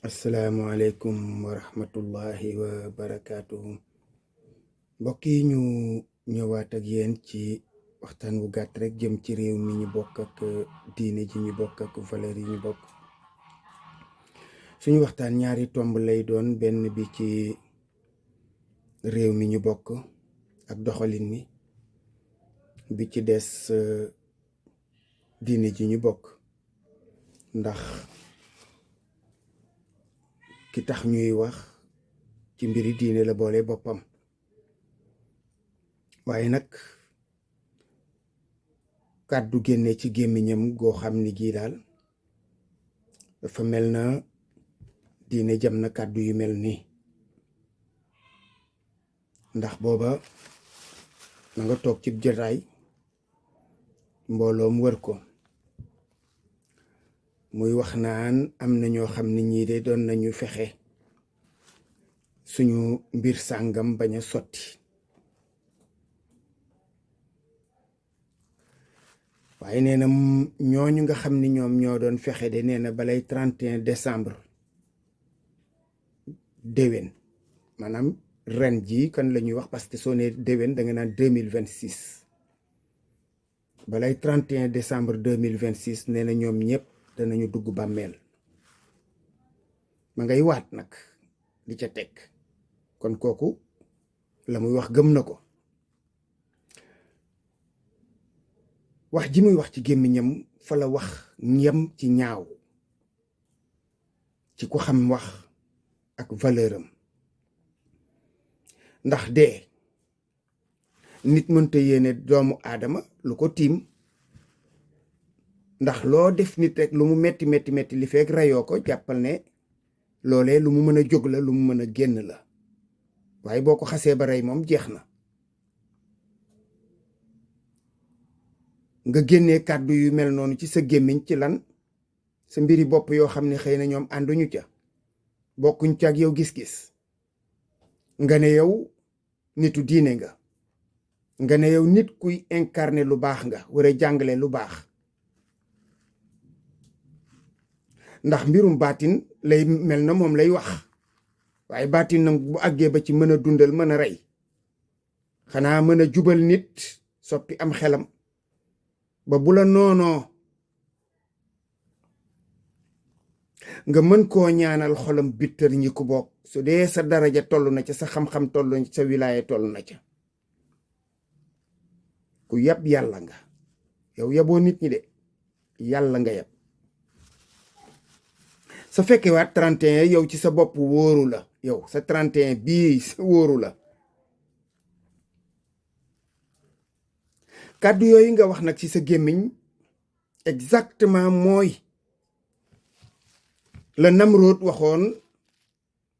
asalaamualeykum wa rahmatullahi wa barakaatuhu. Mbokk yi ñu ñëwaat ak yéen ci waxtaan wu gàtt rek jëm ci réew mi ñu bokk ak diine ji ñu bokk ak valeur yi ñu bokk. suñu waxtaan ñaari tomb lay doon, benn bi ci réew mi ñu bokk ak doxalin mi, bi ci des diine ji ñu bokk, ndax ki tax ñuy wax ci mbiri diine la boole boppam. waaye nag kàddu génne ci gémmiñam goo xam ni gii daal dafa mel na diine jam na kàddu yu mel nii, ndax booba na nga toog ci jotaay mbooloom wër ko muy wax naan am na ñoo xam ni ñii de doon nañu fexe suñu mbir sàngam bañ a sotti. waaye nee na ñooñu nga xam ni ñoom ñoo doon fexe de nee na balay 31 décembre déwén, maanaam ren ji kan la ñuy wax, parce que soo nee déwén da nga naan 2026, balay 31 décembre 2026 nee na ñoom ñëpp danañu dugg bàmmeel. ma ngay waat nag di ca teg, kon kooku la muy wax gëm na ko. wax ji muy wax ci gémmiñam fa la wax ñem ci ñaaw ci ku xam wax ak valeuram, ndax dee nit mënta yéene doomu aadama lu ko tiim, ndax loo def nit rek lu mu metti metti metti li fekk rayoo ko jàppal ne loolee lu mu mën a jóg la, lu mu mën a génn la. waaye boo ko xasee ba rey moom jeex na. nga génnee kàddu yu mel noonu ci sa gémmiñ ci lan? sa mbiri bopp yoo xam ne xëy na ñoom ànduñu ca, bokkuñ ca ak yow gis-gis. nga ne yow nitu diine nga ne yow nit kuy incarner lu baax nga, war a jàngale lu baax. ndax mbirum baatin lay mel na moom lay wax, waaye baatin nag bu àggee ba ci mën a dundal, mën a rey, xanaa mën a jubal nit, soppi am xelam ba bu la noonoo nga mën koo ñaanal xolam bittar ñi ko bokk, su dee sa daraja toll na ca, sa xam-xam toll na ca, sa wilaaya toll na ca. ku yab yàlla nga yow, yaboo nit ñi de, yàlla nga yab. sa fekkee waat 31 yow ci sa bopp wóoru la, yow sa 31 bii wóoru la. kàddu yooyu nga wax nag ci sa gémmiñ exactement mooy la Namrood waxoon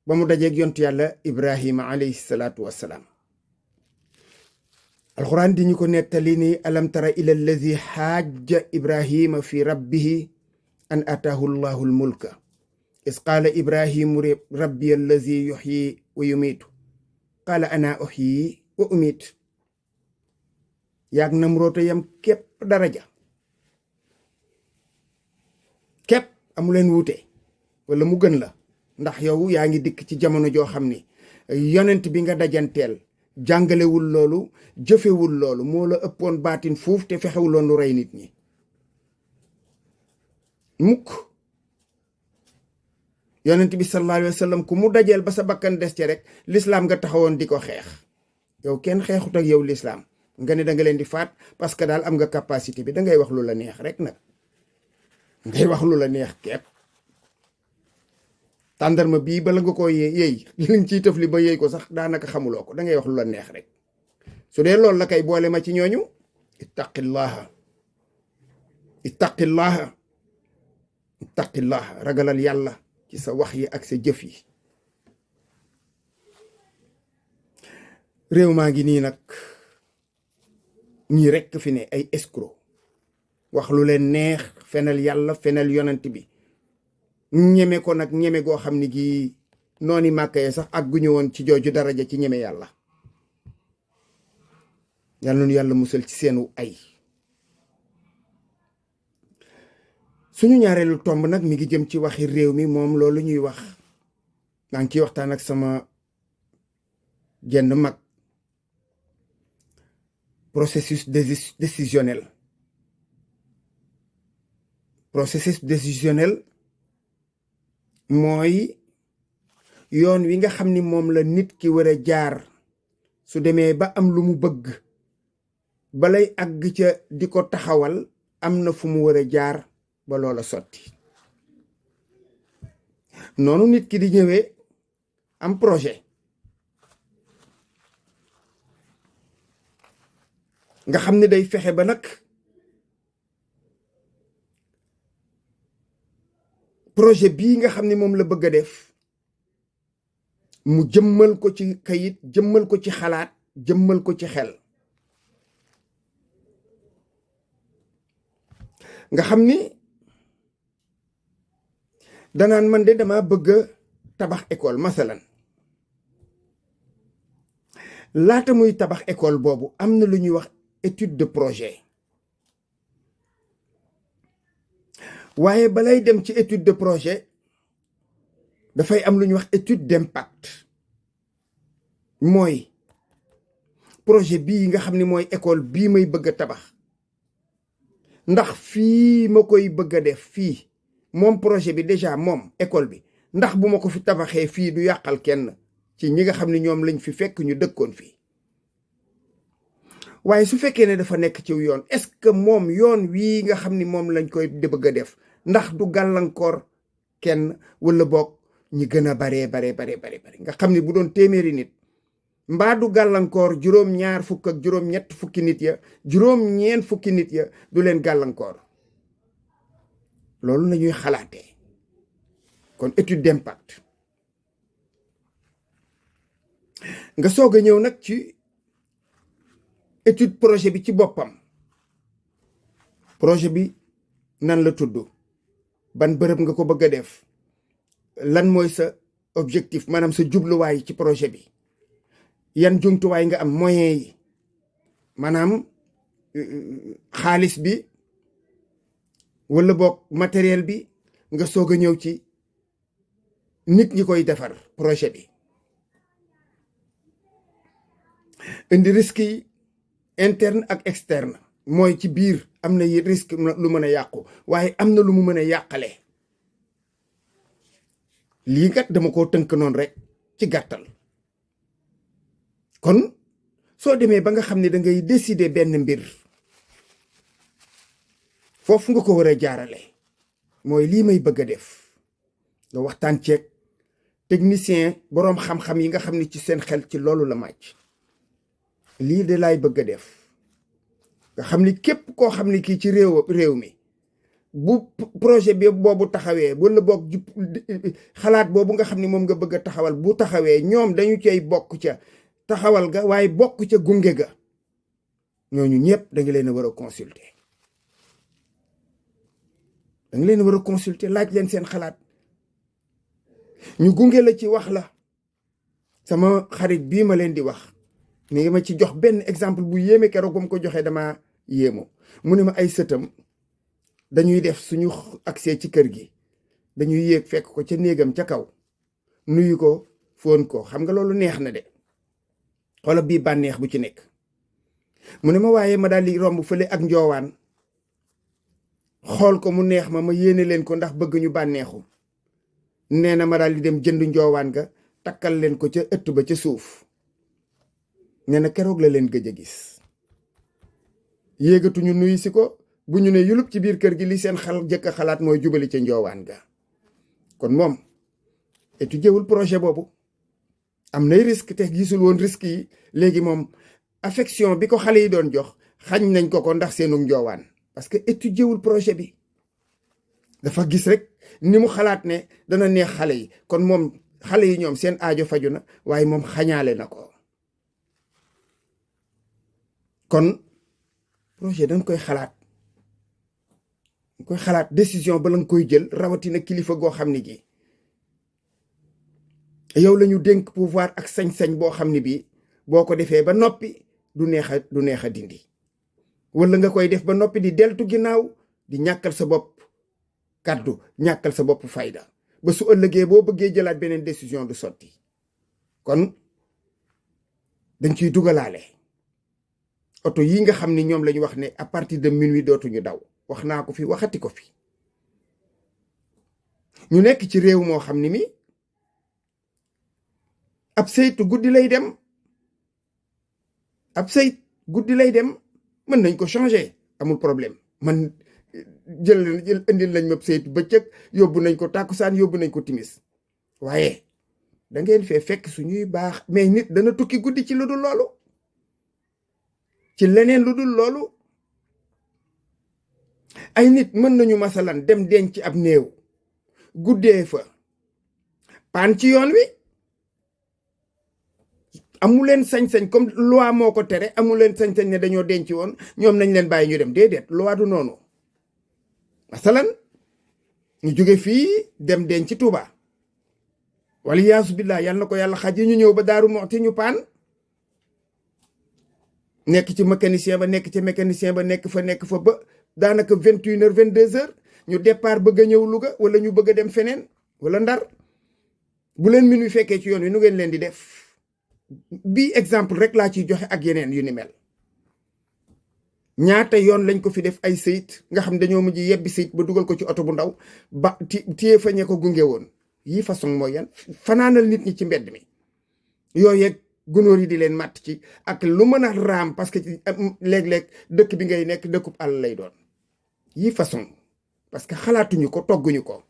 ba mu dajeeg yontu yàlla Ibrahima alayhi salaatu wassalaam. alxuraan di ñu ko nettali ni alam tara ila allazi xaaja Ibrahima fi rabbihi an ataahu llahu almulka is qaala Ibrahimu rabbi allazi yuxyi wa yumiitu qaala ana uxyi wa umiit. yaag Namroota yam képp daraja, képp amuleen wuute wala mu gën la, ndax yow yaa ngi dikk ci jamono joo xam ni yonent bi nga dajanteel jàngalewul loolu, jëfewul loolu, moo la ëppoon baatin fuuf te fexewuloon lu rey nit ñi mukk. yonent bi sallallahu alayhi wa sallam ku mu dajeel ba sa bakkan des ci rek lislaam nga taxawoon di ko xeex. yow kenn xeexut ak yow lislaam, nga ne da nga leen di faat parce que daal am nga capacité bi, dangay wax lu la neex rek nag, ngay wax lu la neex kepp. tàndarma bii bala nga ko yéey liñ ciy tëf li ba yéey ko sax daanaka xamuloo ko, dangay wax lu la neex rek. su dee loolu la kay boole ma ci ñooñu. ittaqillaha ittaqillaha ittaqillaha, ragalal yàlla ci sa wax yi ak sa jëf yi. réew maa ngi nii nag, ñii rekk fi ne ay escroc, wax lu leen neex, fenal yàlla, fenal yonent bi, ñeme ko nag ñeme goo xam ni gi nooni màkka ye sax ak gu ñëwoon ci jooju daraja ci ñeme yàlla. yàlla nu yàlla musal ci seenu ay. suñu ñaareelu tomb nag mi ngi jëm ci waxi réew mi moom loolu ñuy wax maa ngi ciy waxtaan ak sama jenn mag processus décisionnel mooy yoon wi nga xam ni moom la nit ki war a jaar su demee ba am lu mu bëgg balay àgg ca di ko taxawal am na fu mu war a jaar ba loola sotti noonu nit ki di ñëwee am projet nga xam ne day fexe ba nag projet bii nga xam ne moom la bëgg a def mu jëmmal ko ci kayit jëmmal ko ci xalaat jëmmal ko ci xel nga xam ni danaan man de dama bëgg a tabax école masalan laata muy tabax école boobu am na lu ñuy wax étude de projet waaye balay dem ci étude de projet dafay am lu ñuy wax étude d'impact mooy projet bii nga xam ni mooy école bii may bëgg a tabax ndax fii ma koy bëgg a def fii moom projet bi déjà moom école bi ndax bu ma ko fi tabaxee fii du yàqal kenn ci ñi nga xam ne ñoom lañ fi fekk ñu dëkkoon fii waaye su fekkee ne dafa nekk ci yoon est-ce que moom yoon wii nga xam ni moom lañ koy bëgg a def ndax du gàllankoor kenn wala boog ñi gën a bare nga xam ni bu doon téeméeri nit mbaa du gàllankoor juróom-ñaar fukk ak juróom-ñett fukki nit ya juróom-ñeen fukki nit ya du leen gàllankoor loolu la ñuy xalaatee kon étude d'impact nga soog a ñëw nag ci étude projet bi ci boppam projet bi nan la tudd ban bërëb nga ko bëgg a def lan mooy sa objectif maanaam sa jubluwaay ci projet bi yan jumtuwaay nga am moyen yi maanaam xaalis bi wala boog matériel bi nga soog a ñëw ci nit ñi koy defar projet bi indi risque yi interne ak externe mooy ci biir am na yi risque lu mën a yàqu waaye am na lu mu mën a yàqale lii kat dama ko tënk noonu rek ci gàttal kon soo demee ba nga xam ne da ngay décider benn mbir foofu nga ko war a jaarale mooy lii may bëgg a def nga waxtaan ceeg technicien boroom xam-xam yi nga xam ne ci seen xel ci loolu la màcc lii de laay bëgg a def nga xam ni képp koo xam ne kii ci réew mi bu projet bi boobu taxawee wala boog xalaat boobu nga xam ne moom nga bëgg a taxawal bu taxawee ñoom dañu cay bokk ca taxawal ga waaye bokk ca gunge ga ñooñu ñëpp da nga leen a war a consulter da nga leen a war a consulter laaj leen seen xalaat ñu gunge la ci wax la sama xarit bii ma leen di wax mi ngi ma ci jox benn exemple bu yéeme keroog ba mu ko joxee dama yéemu mu ne ma ay sëtam dañuy def suñu accès ci kër gi dañuy yéeg fekk ko ca néegam ca kaw nuyu ko foon ko xam nga loolu neex na de xoola bii bànneex bu ci nekk mu ne ma waaye ma daal di romb fële ak njoowaan xool ko mu neex ma yéene leen ko ndax bëgg ñu bànneexu nee na ma daal di dem jënd njoowaan ga takkal leen ko ca ëtt ba ca suuf nee na keroog la leen gëj a gis yéegatuñu nuyu si ko bu ñu ne yulub ci biir kër gi li seen jëkk a xalaat mooy jubali ca njoowaan ga kon moom étudier wul projet boobu am nay risque te gisul woon risque yi léegi moom affection bi ko xale yi doon jox xañ nañ ko ndax seenu njoowaan parce que étudier wul projet bi dafa gis rek ni mu xalaat ne dana neex xale yi kon moom xale yi ñoom seen aajo faju na waaye moom xañaale na ko kon projet dañ koy xalaat décision ba lañ koy jël rawatina kilifa goo xam ne gi yow la ñu dénk pouvoir ak sañ-sañ boo xam ne bii boo ko defee ba noppi du neex a dindi wala nga koy def ba noppi di deltu ginnaaw di ñàkkal sa bopp kàddu ñàkkal sa bopp fayda ba su ëllëgee boo bëggee jëlaat beneen décision du sotti. kon dañ ciy dugalaale oto yi nga xam ni ñoom la ñu wax ne à partir de minuit dootuñu daw. wax naa ko fi waxati ko fi. ñu nekk ci réew moo xam ni mi ab saytu guddi lay dem. ab sayt guddi lay dem mën nañ ko changer amul problème man jël indil lañ ma saytu bëccëg yóbbu nañ ko tàkkusaan yóbbu nañ ko timis waaye da ngeen fee fekk suñuy baax mais nit dana tukki guddi ci lu dul loolu ci leneen lu dul loolu. ay nit mën nañu masalan dem denc ab néew guddee fa paan ci yoon wi amuleen sañ-sañ comme loi moo ko tere amuleen sañ-sañ ne dañoo denc woon ñoom nañ leen bàyyi ñu dem déedéet loi du noonu. masalan ñu jóge fii dem denc Tuuba wala yaasu billah yàlla na ko yàlla xaj yi ñu ñëw ba Daaru Muxti ñu paan nekk ci mécanicien ba nekk ci mécanicien ba nekk fa ba daanaka 21h 22h ñu départ bëgg a ñëw Louga wala ñu bëgg a dem feneen wala Ndar bu leen minuit fekkee ci yoon wi nu ngeen leen di def. bii exemple rek laa ciy joxe ak yeneen yu ni mel. ñaata yoon lañ ko fi def ay sayit nga xam dañoo mujj yebbi sayit ba dugal ko ci oto bu ndaw ba téye fa ñe ko gunge woon yii façon mooy yan fanaanal nit ñi ci mbedd mi yooyu yeeg gunóor yi di leen màtt ci ak lu mën a raam parce que léeg-léeg dëkk bi ngay nekk dëkkub àll lay doon yii façon parce que xalaatuñu ko togguñu ko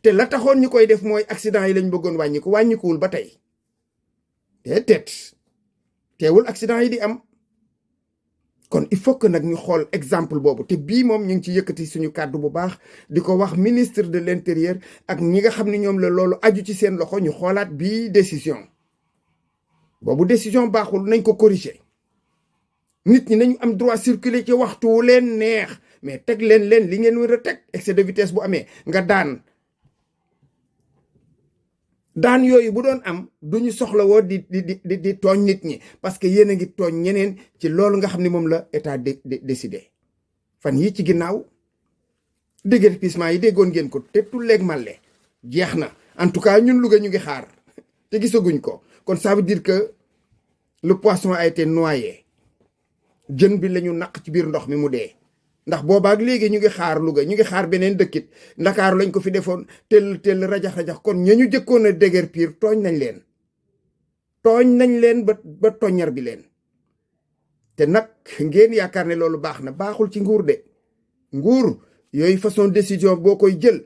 te la taxoon ñu koy def mooy accident yi lañ bëggoon wàññikuwul ba tey teewul accident yi di am. kon il faut que nag ñu xool exemple boobu te bii moom ñu ngi ci yëkkati suñu kàddu bu baax di ko wax ministre de l'intérieur ak ñi nga xam ne ñoom la loolu aju ci seen loxo ñu xoolaat bii décision boobu décision baaxul nañ ko corriger. nit ñi nañu am droit circuler ci waxtu wu leen neex mais teg leen li ngeen war a teg excès de vitesse bu amee nga daan yooyu bu doon am duñu soxla woo di tooñ nit ñi parce que yéen a ngi tooñ ñeneen ci loolu nga xam ne moom la état décidé. fan yi ci ginnaaw déguerpissement yi déggoon ngeen ko te tulleeg màlle jeex na en tout cas ñun Louga ñu ngi xaar te gisaguñ ko kon ça veut dire que le poisson a été noyé jën bi lañu naq ci biir ndox mi mu dee. ndax boobaak léegi ñu ngi xaar Louga ñu ngi xaar beneen dëkkit Ndakaaru lañ ko fi defoon tell rajax kon ña ñu jëkkoon a déguerpir tooñ nañ leen ba toññar bi leen. te nag ngeen yaakaar ne loolu baax na baaxul ci nguur de nguur yooyu façon décision boo koy jël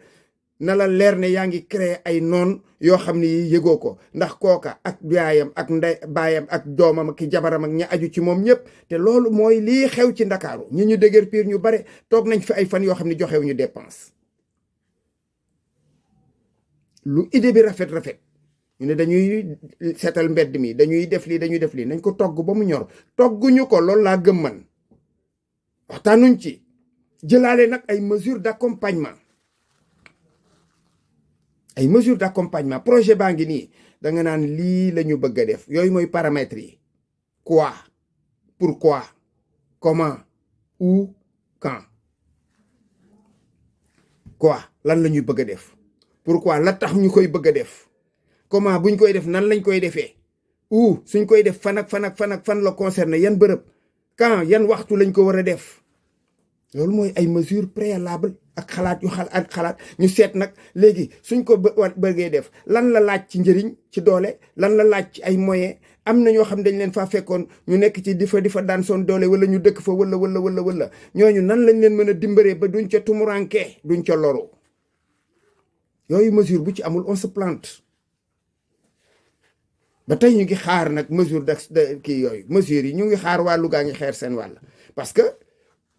na la leer ne yaa ngi créer ay noon yoo xam ne yi yëgoo ko ndax kooka ak yaayam ak baayam ak doomam ak jabaram ak ña aju ci moom ñëpp te loolu mooy lii xew ci Ndakaaru ñi ñu déguerpir ñu bare toog nañ fi ay fan yoo xam ne joxewu ñu dépense. lu idée bi rafet ñu ne dañuy seetal mbedd mi dañuy def lii nañ ko togg ba mu ñor togguñu ko loolu laa gëm man waxtaanuñ ci jëlaale nag ay mesures d'accompagnement. Projet baa ngi nii da nga naan lii la ñu bëgg a def yooyu mooy paramètres yi quoi pourquoi comment où quand. quoi lan la ñuy bëgg a def pourquoi la tax ñu koy bëgg a def comment buñ koy def nan lañ koy defee où suñ koy def fan ak fan la concerné yan bërëb quand yan waxtu lañ ko war a def. loolu mooy ay mesures préalables ak xalaat ñu seet nag léegi suñ ko bëggee def lan la laaj ci njëriñ ci doole lan la laaj ci ay moyens am na ñoo xam dañ leen faa fekkoon ñu nekk ci di fa daan son doole wala ñu dëkk fa wala ñooñu nan lañ leen mën a dimbaree ba duñ ca tumuranke duñ ca loru yooyu mesure bu ci amul on se plante. ba tey ñu ngi xaar nag mesure de kii yooyu mesures yi ñu ngi xaar waa Louga ngi xeer seen wàll parce que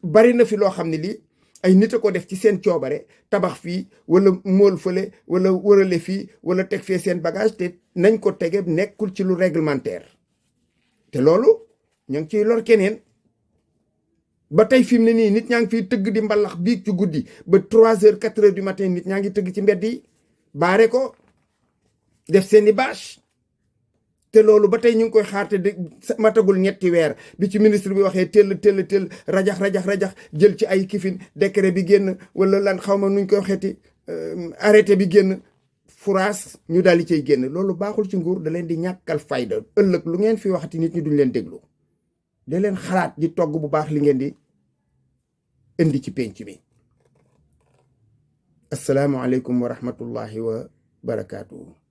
bari na fi loo xam ne lii ay nit a ko def ci seen coobare tabax fii wala mool fële wala wërale fii wala teg fee seen bagage te nañ ko tege nekkul ci lu réglementaire te loolu ñoo ngi ciy lor keneen. ba tey fi mu ne nii nit ñaa ngi fiy tëgg di mbalax biig ci guddi ba 3h 4h du matin nit ñaa ngi tëgg ci mbedd yi baare ko def seeni bâche te loolu ba tey ñu ngi koy xaar te matagul ñetti weer bi ci ministre bi waxee tell rajax jël ci ay kifin décret bi génn wala lan xawma nuñ koy waxeeti arrêté bi génn furaas ñu daal di cay génn. loolu baaxul ci nguur, da leen di ñàkkal fayda. ëllëg lu ngeen fi waxati nit ñi duñ leen déglu. da leen xalaat di togg bu baax li ngeen di indi ci penc mi. assalaamu aleykum wa rahmatullahi wa barakaatuhu.